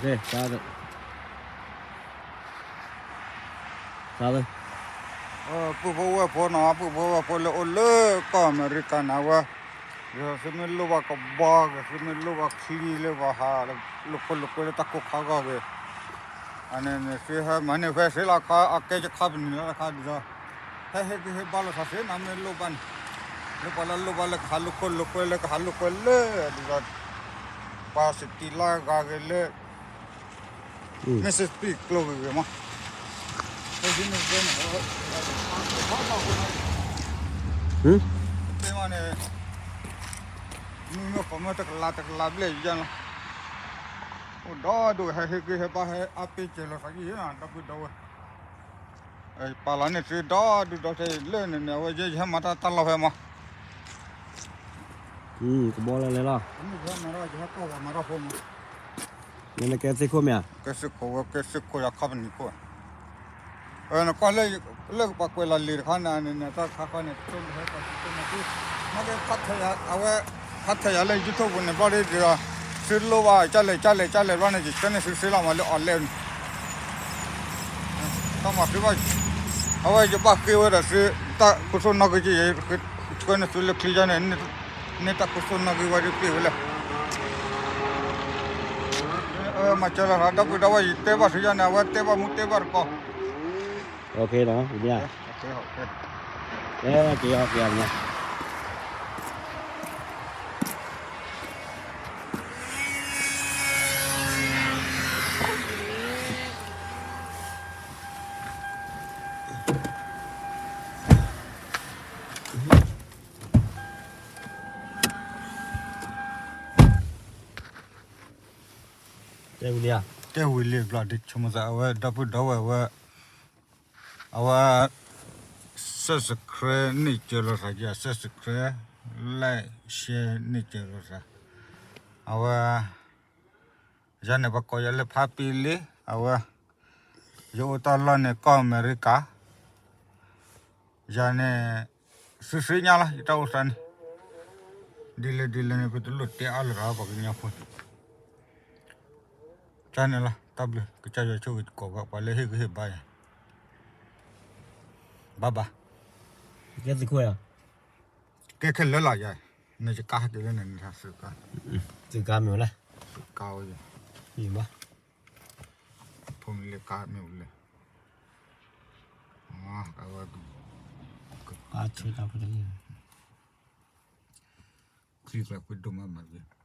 ကဲ, သး, သး, ပုၢ်ဖိဝဲၢ်ဖိနီၤ, ပုၢ်ဖိဝဲၢ်ဖိလၢအိၣ်လၢကီၢ်အမဲရကၤန့ၣ်ဝဲ, ယသုမ့ၢ်လိၣ်ဘၣ်ကဘီဂ့ၤ, သုမ့ၢ်လိၣ်ဘၣ်ချံလၢပှၤဟး, လိာ်ကွဲလိာ်ကွဲလၢတၢ်ကိၢ်ခါဂီၢ်ဂ့ၤ, အန့ၣ်န့ၣ် သုဟဲမၤန့ၢ်ဖဲသ့လီၤ, အကဲယခါပနံာ်လီၤတခါဒ်သိး ဟဲဟ့ၣ်ဂံၢ်ဟ့ၣ်ဘါလိာ်သးသ့နီၤ, မ့ၢ်လိၣ်ဘၣ်န့ၣ်, လၢပှၤလၢလိၣ်ဘၣ်လၢကဟးလိာ်ကွဲလိာ်ကွဲလၢကဟးလိာ်ကွဲလၢဒ်သိး ပှၤစတံလါဂၤဂ့ၤလၢ မ့ၢ်စပံးကျိဂ့ၤဂ့ၤမး, ဖဲန့ၣ်, ဖဲန့ၣ်, မ့မ့ၢ်ဃီမ့ၢ်တကလးတကလးဘျဲၣ်ယါလီၤ, အိၣ်ဒီဒိၣ်ဟဲဟ့ၣ်ဂံၢ်ဟ့ၣ်ဘါဟဲအါပ့ၤစၢၤလိာ်သးကယဲၢ်နီၤ, ဒီပုၢ်ဒီဝဲၢ် ပာ်လီၤန့ၢ်သုဒီဒူၣ်ဒီထၢလၢန့ၣ်န့ၣ် အဝဲယဲယဟဲမၤတၢ်တၢ်လီၢ်ဖဲမး, ကဘီလၢလဲၤလီၤ, နကဲသ့ၣ်ခိၣ်မ့ၢ်ဧါ, ကဲသ့ၣ်ခိၣ်ဝဲ ကဲသ့ၣ်ခိၣ်ယၤခါပနံာ်ခိၣ်, နကွၢ်လၢပှၤကွဲးလီၤလံာ်တခါန့ၣ်န့ၣ် တၢ်ခါခါန့ၣ် တမ့ၢ်ဟဲပှၤစံးတမ့ၢ်, အဝဲ ခါထဲးယၤလၢ YouTube ပူၤန့ၣ် ဘျီဒ်ဒီး သုလိၣ်ဘၣ် ကၢ်လဲၣ် ကၢ်လဲၣ် ကၢ်လဲၣ် ဘျီန့ၣ် ယဆှၢန့ၢ်သုသ့လီၤမးလၢ online န့ၣ်, တၢ်မၤဃ့ဘၣ်, အဝဲယဘၣ်ဃ့ဝဲဒီးသု တၢ်ခိၣ်သူၣ်နီၣ်ဂံၢ်က့ၤ ယဆှၢန့ၢ်သုလၢချံယါန့ၣ်, န့ၢ်တၢ်ခိၣ်သူၣ်နီၣ်ဂံၢ်ဝဲဒ်ပ့ၢ်ဝဲလဲၣ်, မၤစၢၤလီၤသး ဒီပုၢ်ဒီဝဲၢ် ယတဲဘၣ်သုယါန့ၣ် အဝဲတဲဘၣ်မူတဲဘၣ်တကိး OK နီၤ ဝံၤလံဧါ, ကဲ က့ၤအီၤ က့ၤအီၤ တဲဝံၤလံဧါ, တဲဝံၤလံဘျီ ဒ်ဆိကမိၣ်သး အဝဲဒီပုၢ်ဒီဝဲၢ်ဝဲ အဝဲ subscribe န့ၢ်စၢၤလိာ်သးက့ၤ subscribe, like, share န့ၢ်စၢၤလိာ်သး, အဝဲ ယၤန့ၣ် ပှၤကိးယၤလၢဖါပံလံ, အဝဲ ယအိၣ်တၢ်လီၢ်န့ၣ် ကီၢ်အမဲရကၤ, ယၤန့ၣ် သုသ့ၣ်ညါလီၤ ယတၢ်အိၣ်သးန့ၣ်, ဒ်လဲၣ်ဒ်လဲၣ်န့ၣ် ပတလိၣ်တဲအါလိာ်သး ပှၤကညီဖိန့ၣ်, ကန့ၣ်လီၤ တၢ်ဘျုး ကစၢ်ယွၤဆိၣ်ဂ့ၤကိးဂၤ ပှၤလၢဟ့ၣ်ဂံၢ်ဟ့ၣ်ဘါယၤ, ဘၣ်ဘၣ်, ကဲသုးခိၣ်ယၤ, ကဲခဲလၢာ်လီၤယၤ, နယကါဟဲက့ၤလၢန့ၣ် နထါသုးကါ, သုးကါမ့ၢ်ဝဲလဲၣ်, သုးကါဝဲယၤ, ယဘၣ်, ဖိမုၣ်လၢကါမ့ၢ်ဝဲလဲၣ်, အဝဲ ကါဆဲတၢ်ဖိတလၢ ချံကျါကွ့ဒိၣ်မးမး